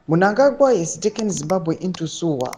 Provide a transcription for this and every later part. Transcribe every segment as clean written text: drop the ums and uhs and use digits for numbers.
Mnangagwa has taken Zimbabwe into sewer.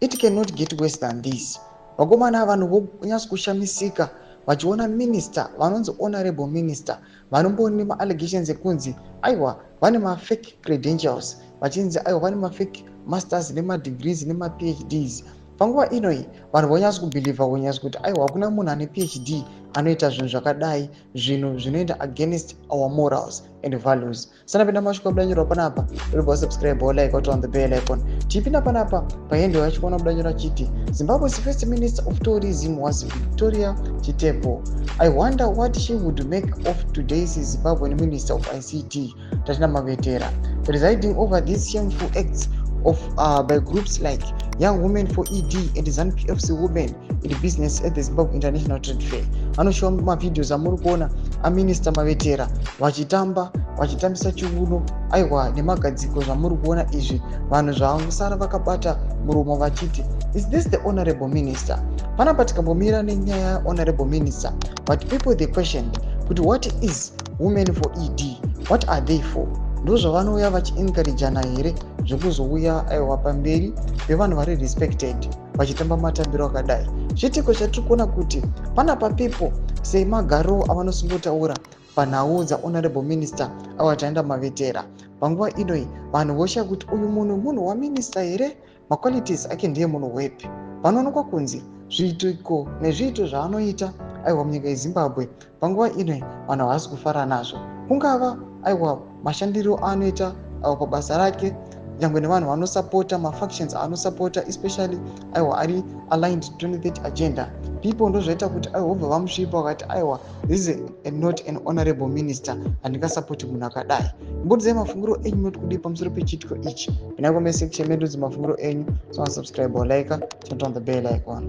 It cannot get worse than this. Vakomana, vanhu vonyatso kushamisika vachiona minister vanonzi honorable minister vanomboni nemaallegations ekunzi aiwa, vane mafake credentials, vachinzi aiwa, vane mafake masters nemadegrees nemaPhDs. Panguva inoi vanhu vonyatso kubhilivha kunyatso kuti aiwa, hakuna munhu ane PhD anoita zvinhu zvakadai, zvinhu zvinoenda against our morals and values. Sanapinda mashoko abudanyorwa panapa, uribva wasubscribe, walike, waturn on the bell icon. Tichipinda panapa pahendo yachikuona budanyorwa achiti, "Zimbabwe's first minister of tourism was Victoria Chitepo. I wonder what she would make of today's Zimbabwean minister of ICT, Tatenda Mavetera, presiding over these shameful acts of by groups like Young Women for ED and ZANU-PF's Women in Business at the Zimbabwe International Trade Fair." Anoshowa mavideos amuri kuona aminister Mavetera vachitamba, vachitambisa chiuno, aiwa, nemagadziko. Zvamuri kuona izvi, vanhu zvavangosara vakabata muromo vachiti, "Is this the honorable minister?" Panapa tikambomira nenyaya yahonorable minister, but people, they questioned kuti what is Women for ED? What are they for? Ndo zvavanouya vachiencouragana here zvekuzouya, aiwa, pamberi pevanhu vari respected vachitamba matambiro akadai? Chiitiko chatiri kuona kuti panapa people semagariro avanosungotaura panhau dzahonorable minister ava Tatenda Mavetera panguva inoi, vanhu voshaya kuti uyu munhu munhu waminister here? Maqualities ake ndiye munhu wepi? Panoonekwa kunzi zviitiko nezviito zvaanoita, aiwa, munyika yeZimbabwe panguva inoi vanhu havasi kufara nazvo. Kungava, aiwa, mashandiro aanoita, aiwa, pabasa rake, nyangwe nevanhu vanosapota mafactions aanosapota, especially, aiwa, ari aligned 2030 agenda people, ndozvaita kuti, aiwa, vobva vamusvipa vakati, "Aiwa, this is not an honorable minister. Handingasapoti munhu akadai." Mbudzai mafungiro enyu, moti kudii pamusoro pechiitiko ichi? Pinai comment section medu, dzimafungiro enyu. So subscribe or like, turn on the bell icon.